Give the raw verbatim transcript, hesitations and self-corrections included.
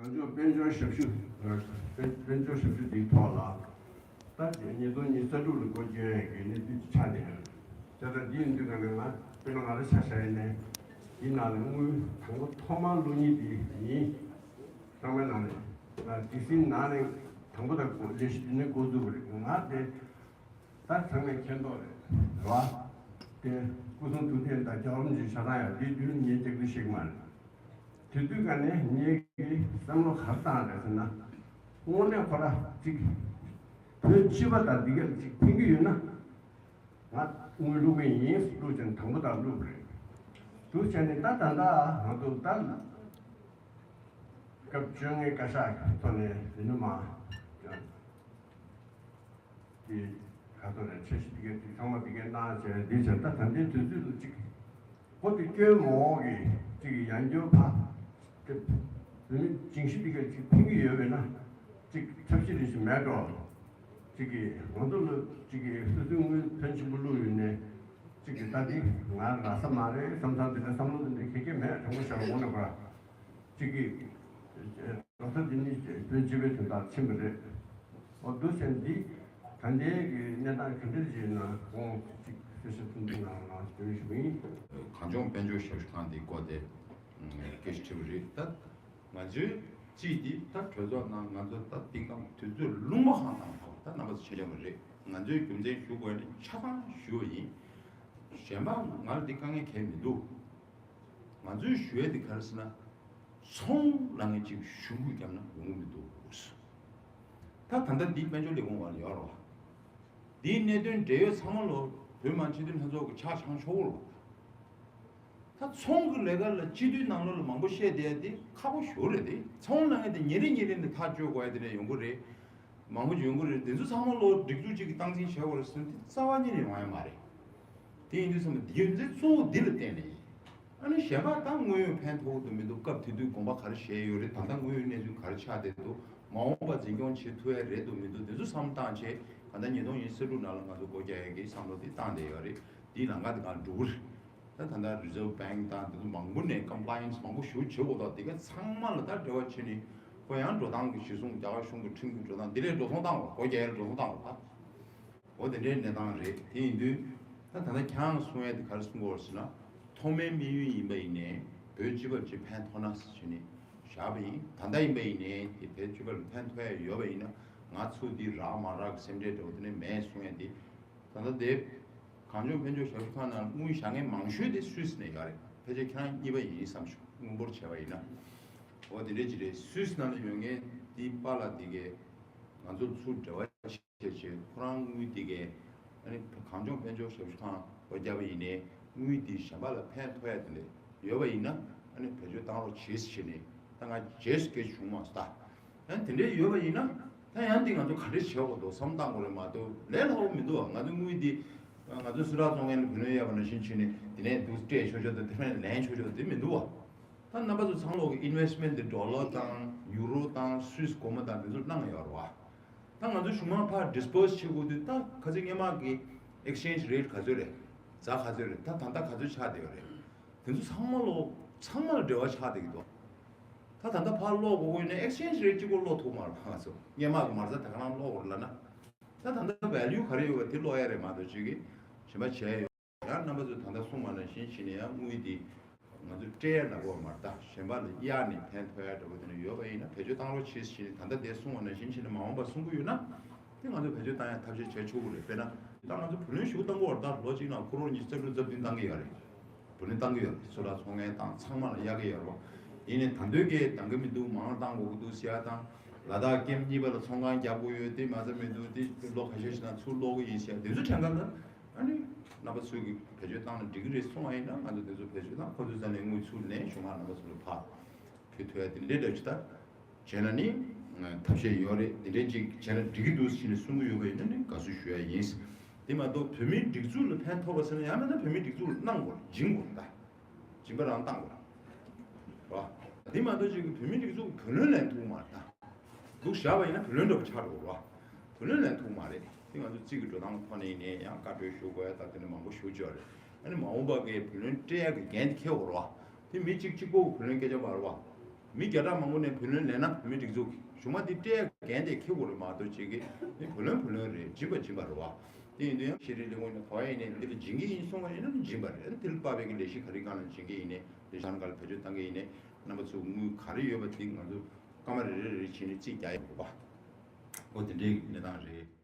ང་ཚོ་དཔལ་འབྱོར་ཞབས་ཞུ། དཔལ་དཔལ་འབྱོར་ཞབས་ཞུ་འདིའི་ཐོག་ལ། ད་ཉིས་སྟོང་ཉི་ཤུ་རྩ་དྲུག་ལ་སྒོ་བརྒྱབ་ཡས་ཀྱི་གནས་ཚུལ་ཅིག་ཆགས་བསྡད་ཡོད། དེ་ལྟར་འདི་ཡིན་དུས་ཀ་ནས་ང་དཔེར་ན་ང་རང་ཆ་བཞག་ཡིན་ནའི། འདི་ནང་ནས་དངུལ་དང་པོ་ཐོག་མར་བླུག་མཁན་འདི་ཡིན། ཚང་མའི་ནང་ནས་ང་སྡེ་སྲིད་ནང་ནས་དང་པོ་དང་ལས་གཞི་འདི་ནས་འགོ་འཛུགས་པ་རེད། ང་དེ་ད་ཚང་མས་མཁྱེན་རྟོགས་རེད། རེད་བ། དེ་སྐུ་སྲུང་དུ་ལྡན་དང་རྒྱལ་བ་རིན་པོ་ཆེ་ཞལ་ཐང་ཡང་དེ་དུས་ངས་ལྕགས་རི་ཞིག་མ་རེད། དེ་དུས་ཀ་ནས་ངེད་ཀྱིས་བསམ་བློ་ག་རེ་བཏང་རེད་ཟེར་ན། དངོས་གནས་ཁོ་ར་གཅིག་བོད་སྤྱི་པ་དང་འདི་གར་གཅིག་ཕན་གྱི་ཡོད་ན། ང་དངུལ་བླུག་གི་ཡིན། བླུག་ཅིང་དང་པོ་དང་བླུག་རེད། འདུག་བྱས་ནས་ད་ད་ལྟ་ང་ཚོ་ད་སྐབས་བཅོ་ལྔའི་བཀའ་ཤག་གི་ཐོག་ནས་དེ་ནི་མ། དེ་ག་ཚོད་རེད། འཆར་གཞི་དེ་གའི་དུས་ཚང་མ་དེ་གའི་གནང་བྱས་འདི་བྱས། ད་ད་ལྟའི་དུས་ཚོད་ལ་གཅིག་པོ་དེ་སྐྱོན་མ་འོག་གི་གཅིག་གི་ཡང་སྐྱོན་ཕ་དེ་ནི་ཅིང་ཤི་དེ་གའི་གཅིག་ཕན་གྱི་ཡོད་པས་ན་གཅིག་ཐབས་ཤེས་རེ་ཞིག་མེད་འགྲོ། གཅིག་གི་ང་ཚོ་ལ་གཅིག་གི་སོ་སོའི་དངུལ་ཕོན་ཆེན་པོ་བླུགས་ཡོད་ནས་གཅིག་གི་ད་འདི་ང་རག་ས་མ་རེད་བསམ་ས་དེ་འདྲ་བསམ་བློ་དེ་འདྲ་ག་གེ་མེད། དྲང་པོ་བཤད་པ་འོ་ན་ག་གཅིག་གི་ལོ་ས་འདི་ནི་བོད་སྤྱི་པའི་དོན་དག་ཕྱིན་པ་རེད། འོ་འདུག་ཟེར་འདི་ད་ལྟའི་གི་གནས་སྟངས་ག་འདྲ་ཞིག་ན་ཁོང་གཅིག་གསལ་བཤད་ཐུང་ཐུང་གནང་རོགས་གནང་ཞུ་ཞུ་ཡིན། གངས་ལྗོངས་དཔལ་འབྱོར་ཞབས་ཞུ་ཁང་འདི་བསྐོ་སྟེ་སྐད་ཆ་དྲི་བ་རེད། ད་ང་ཚོའི་སྤྱི་འདི་ད་གྲོས་ཚོགས་ནང་ང་ཚོ་ད་འདི་གང་དུས་ཚོད་ལུང་པ་གང་དང་ད་རྣམ་པ་ཚོ་ཤེས་ཀྱི་མ་རེད། ང་ཚོའི་རྒྱུ་མཚན་ཞུ་དགོས་ནི་ཆ་ཚང་ཞུ་བ་ཡིན། གཞན་པ་ང་ལ་འདི་དཀའ་ངལ་གང་ཡང་མི་འདུག་ང་ཚོས་ཞུ་ཡས་དེ་ག་རེ་ཟེར་ན། ཚོང་ལ་ངས་ཅིག་ཞུ་འགུལ་བརྒྱབ་ན་ཡོང་གི་མི་འདུག་ད་ད་ལྟ་འདི་དཔལ་འབྱོར་ལས་ཁུངས་བར་ལ་ཡོད་རེད་བ། འདིའི་གནད་དོན་འབྲེལ་ཡོད་ཚང་མ་ལོ་བོད་མི་མང་སྤྱི་འཐུས་ལྷན་ཚོགས་ཀྱི་ཕྱག་བྱང་ཆོག་གི་རེད་བ། ད་ཚོང་གི་ལས་ཀ་ལ་སྤྱི་འཐུས་ནང་ལོགས་ལ་མང་པོ་བཤད་བསྡད་ཡ་དེ་ཁག་པོ་ཞེ་པོ་རེད་དེ། ཚོང་ལ་ངས་དེ་ཉིན་རེ་ཉིན་རེ་ནས་ཐག་གཅོད་དགོས་ཡ་དེ་འདྲ་ཡོང་གི་རེད། མང་པོ་ཡོང་གི་རེད། དེ་ཚོ་ཚང་མ་ལོ་སྒྲིག་འཛུགས་གཅིག་གི་སྟངས་འཛིན་བྱེད་དགོས་རེད་ཟེར་ན་དེ་རྩ་བ་ཉིད་ནས་ཡོང་ཡ་མ་རེད། དེ་ཡིན་དུས་ཙམ་པ་འདི་རྒྱུ་མཚན་གཙོ་བོ་འདི་ལ་བརྟེན་ནས་ཡིན། ཨ་ནི་གཞན་པ་ད་དངོས་ཡོད་ཕན་ཐོགས་འདུག་མི་འདུག་སྐབས་དེ་དུས་དགོངས་པ་ག་རེ་བཞེས་ཡོད་རེད། ད་ལྟ་དངོས་ཡོད་གནས་ཚུལ་ག་རེ་ཆགས་བསྡད་འདུག་མ་འོངས་པ་འཛིན་སྐྱོང་བྱེད་ཐུབ་ཡ་རེད་འདུག་མི་འདུག་དེ་ཚོ་བསམ་བློ་བཏང་བྱས། གང་ལྟར་ཉིས་སྟོང་ཉི་ཤུ་རྩ་དྲུག་ནང་ལ་ང་ཚོ་སྒོ་རྒྱག་ཡ་གི་བསམ་བློ་དེ་བཏང་བསྡད་ཡོད་རེད། དེའི་ལམ་ཁ་དེ་ག་འགྲོ་གི་རེད། ད་ད་ལྟ་Reserve Bank་དང་དེ་ཚོ་མང་པོ་ནས་compliance་མང་པོ་ཞིག་བྱེད་དགོས་འདུག་དེ་ག་ཚང་མ་ལ་ད་འབྲེལ་བ་བྱས་ནས་ཁོ་ཡང་འགྲོ་སྟངས་ཀྱི་གཞི་བཟུང་རྒྱ་གར་གཞུང་གི་ཁྲིམས་ཀྱི་འགྲོ་སྟངས་འདི་ལས་འགྲོ་སོང་བཏང་བ། སྒོ་རྒྱག་ཡ་ལ་འགྲོ་སོང་བཏང་བ་ད། འོ་དེ་འདྲའི་གནས་སྟངས་རེད། དེ་ཡིན་དུས་ད་ད་ལྟ་ཁྱེད་རང་གསུང་ཡ་དེ་ག་རེ་གསུང་གི་ཡོད་ཟེར་ན། ཐོག་མའི་དམིགས་ཡུལ་ཡིན་པ་ཡིན་ནའི་བོད་སྤྱི་པར་ཅིག་ཕན་ཐོགས་ན་ཟེར་ནས་བཞག་པ་ཡིན། ད་ལྟ་ཡིན་པ་ཡིན་ནའི་དེ་བོད་སྤྱི་པ་ལ་ཕན་ཐོགས་ཡ་ཡོད་པ་ཡིན་ན་ང་ཚོ་འདི་རག་མ་རག་གི་སེམས་ཁྲལ་འདྲ་བོ་དེ་ནས་མེད་གསུང་ཡ་དེ། ད་ལྟ་དེ་གངས་ལྗོངས་དཔལ་འབྱོར་ཞབས་ཞུ་ཁང་ནང་དངུལ་བཞག་མཁན་མང་ཤོས་དེ་སུད་སི་ནས་ཡོད་རེད། ཕལ་ཆེར་ཁྱེད་རང་གཉིས་པ་ཡིན་བསམ་བྱུང་། དངུལ་འབོར་བྱས་པ་ཡིན་ན། འོ་དེ་འདྲའི་ཅིག་རེད། སུད་སི་ནང་ལ་ཡོད་མཁན་དེ་པཱ་ལགས་དེ་གས་ང་ཚོ་ཚུར་འབྲེལ་བ་བྱས་བྱས་ཁོ་རང་དངུལ་དེ་གས་ཨ་ནི་གངས་ལྗོངས་དཔལ་འབྱོར་ཞབས་ཞུ་ཁང་སྒོ་བརྒྱབ་པ་ཡིན་ནའི་དངུལ་དེ་གཞན་པ་ལ་ཕན་ཐོགས་ཡ་དེ་འདྲ་ཡོད་པ་ཡིན་ན་ཨ་ནི་བེད་སྤྱོད་བཏང་རོགས་བྱེད་ཟེར་བྱས་ནས་ད་ང་རྗེས་སུ་སྐད་ཆ་བྱུང་མ་སོང་ད། ཨ་ནི་དེ་འདྲའི་ཡོད་པ་ཡིན་ན་ད་ཡང་འདི་ང་ཚོ་ག་འདྲ་བྱེད་དགོས་འདུག་བསམ་བཏང་དགོས་རེད་མ་གཏོགས་ལས་སླ་པོ་མི་འདུག་བ། ང་ཚོ་དངུལ་འདི་ང་ཚོ་སུད་ཊར་བཙོང་མཁན་ལ་བུ་ལོན་གཡར་བ་ནང་བཞིན་བྱས་ནས་དེ་ནས་འདུག་སྤྲད་ཆོག་ཆོག་དང་དེ་ནས་ལེན་ཆོག་ཆོག་དེ་མི་འདུག་བ། ད་རྣམ་པ་ཚོ་ཚང་ལོག་གི་ཨིན་ཝེ་སི་མེན་ཊི་དེ་ཌོ་ལར་དང་ཡུ་རོ་དང་སུད་སི་སྒོར་མོ་དང་དེ་ཚོ་གནང་ཡོད་རེད་བ། ད་ང་ཚོ་གཞུང་མང་ཕར་ཌི་སི་པོ་ཟི་བྱེད་དགོས་དུས་ད་ཁ་སང་སྔོན་མ་གི་ཨེག་སི་ཅེན་ཇི་རེ་ཊི་ག་ཚོད་རེད། ཛ་ག་ཚོད་རེད། ད་ད་ལྟ་ག་ཚོད་ཆགས་བསྡད་ཡོད་རེད། དེ་ཚོ་ཚང་མ་ལོག་ཚང་མ་ལ་འབྲེལ་བ་ཆགས་བསྡད་ཀྱི་འདུག་ད་ད་ལྟ་ཕར་ཀློག་དགོས་ཀྱི་ཡོད་ན་ཨེག་སི་ཅེན་ཇི་རེ་ཊི་གཅིག་པོ་ཀློག་ཐུབ་མ་རེད། ང་ཚོ་སྔོན་མ་གི་མ་རྩ་ད་ག་རང་ཀློག་དགོས་རེད་ལབ་ན། ད་ད་ལྟ་ཝེ་ལུ་ག་རེ་ཡོད་པ་དེ་ཀློག་ཡ་རེད་མ་གཏོགས་ཅིག་གི་གཞན་པ་བྱས་ཡོད། ཡང་རྣམ་པ་ཚོས་ད་ལྟ་གསུངས་པ་ནང་བཞིན་བྱས་ནས་ཡང་དངུལ་འདི་ང་ཚོས་སྤྲད་ཡ་ལ་གོ་མ་རེད། ད་གཞན་པ་ལ་གཡར་ནས་ཕན་ཐོགས་ཡ་འདྲ་པོ་དེ་འདྲ་ཡོད་པ་ཡིན་ན་བེད་སྤྱོད་བཏང་རོགས་བྱེད་ཟེར་ནས་ད་ལྟ་དེ་གསུངས་པ་ནང་བཞིན་བྱས་ནས་མ་འོངས་པར་གསུང་གི་ཡོད་ན་དེ་ང་ཚོས་བེད་སྤྱོད་བཏང་ཡ་ཐབས་ཤེས་བྱས་ཆོག་གི་རེད། དཔེར་ན་ད་ང་ཚོ་བུ་ལོན་ཞུ་སྟངས་པོ་བར་ད་ལོ་གཅིག་ནང་ཁོ་རང་ཉི་ཤུ་རྩ་དྲུག་རྩ་བདུན་བཏང་གི་ཡོད་རེད། བུ་ལོན་བཏང་གི་ཡོད་རེད། སུད་ཊར་ཚོང་མཁན་དང་ཚང་མ་ལ་གཡར་གི་ཡོད་རེད་བ། ཡིན་ནའི་ད་འདོད་ཀྱི་འདང་གི་མི་འདུག་མང་བཏང་དགོས་ཀྱི་འདུག་ཟེར་ཡ་དང་། ལ་དྭགས་ཀེམ་གཉིས་པ་ལ་ཚོང་ཁང་རྒྱག་དགོས་ཡོད་དེ་མ་ཚད་མི་འདུག་དེ་ལོ་ཁ་ཤས་ཤིག་ནང་ཚུར་སློག་གི་ཡིན་ཟེར་ཡ་དེ་ཚོ་དྲན་ག་ལ། ཨ་ནི་རྣམ་པ་ཚོས་ཀྱི་བེད་སྤྱོད་བཏང་ན་འགྲིག་གི་རེད་གསུངས་པ་ཡིན་ན་ང་ཚོ་དེ་ཚོ་བེད་སྤྱོད་བཏང་ཁོ་ཚོའི་རྩ་ནས་དངུལ་ཚུར་ལེན་བྱུང་ང་རྣམ་པ་ཚོ་ལ་ཕར་ཕུལ་ཐུབ་ཡ་དེ་འདྲའི་འདྲ་ཅིག་ད་བྱས་ན་ནི་ཐབས་ཤེས་ཡོད་རེད། དེ་འདྲའི་ཅིག་བྱས་ན་འགྲིག་གི་འདུག་ཟེར་ནས་གསུང་གི་ཡོད་པ་ཡིན་ན་ནི་དགའ་བསུ་ཞུ་ཡ་ཡིན། དེ་མ་གཏོགས་བོད་མིའི་སྒྲིག་འཛུགས་ལ་ཕན་ཐོགས་པ་ཟེར་ན་ཡང་མིན་ན་བོད་མིའི་སྒྲིག་འཛུགས་ལ་གནང་དགོས་སྦྱིན་དགོས་ད། སྦྱིན་པ་རང་བཏང་དགོས་ར། དེ་མ་གཏོགས་ཅིག་གི་བོད་མིའི་སྒྲིག་འཛུགས་ཀྱི་བུ་ལོན་ལེན་ཐུབ་མ་རེད་ད། འདུག་བཞག་པ་ཡིན་ན་བུ་ལོན་འདྲ་པོ་ཆགས་འགྲོ་ར། བུ་ལོན་ལེན་ཐུབ་མ་རེད། དེ་ང་ཚོ་རྩིས་ཀྱི་འགྲོ་སྟངས་ཐོག་ནས་ཡིན་ནའི་ཡང་བཀའ་འཁྲོལ་ཞུ་དགོས་ཡ་ད་དེ་ནས་མང་པོ་ཞུ་བཅོས་རེད། ཨ་ནི་མ་འོངས་པ་གི་བུ་ལོན་སྤྲད་ཡ་གི་འགན་དེ་འཁྱེར་དགོས་ར། དེ་མི་གཅིག་གཅིག་པོ་གི་བུ་ལོན་སྐད་ཆ་བར་བ། མི་བརྒྱ་ཕྲག་མང་པོ་ནས་བུ་ལོན་ལེན་ན་བོད་མིའི་སྒྲིག་འཛུགས་ཀྱི་གཞུང་མ་དེ་སྤྲད་འགན་དེ་འཁྱེར་དགོས་རེད་མ་གཏོགས་བྱེད་ཀྱི་མི་བུ་ལོན་བུ་ལོན་རེད། སྦྱིན་པ་སྦྱིན་པ་རེད་བ། དེ་ཡིན་དུས་ཡང་ཤེས་རིག་ལས་ཁུངས་ནས་ག་བ་ཡིན་ནའི་འདི་ལ་སྦྱིན་གྱི་ཡིན་གསུང་བ་ཡིན་ན་སྦྱིན་པ་རེད། དེ་ལ་དཔག་པའི་གི་ལས་གཞི་ག་རེ་སྒང་ལ་སྦྱིན་གྱི་ཡིན་ནའི་ལས་གཞི་ག་ལ་བེད་སྤྱོད་བཏང་གི་ཡིན་ནའི་རྣམ་པ་ཚོ་དངུལ་ག་རེ་ཡོད་པ་དེ་ང་ཚོ་སྐར་མ་རེ་རེ་རེ་བྱས་ནས་རྩིས་རྒྱག་ཡོང་དགོས་པ། འོ་དེ་འདྲའི་གནས་སྟངས་རེད།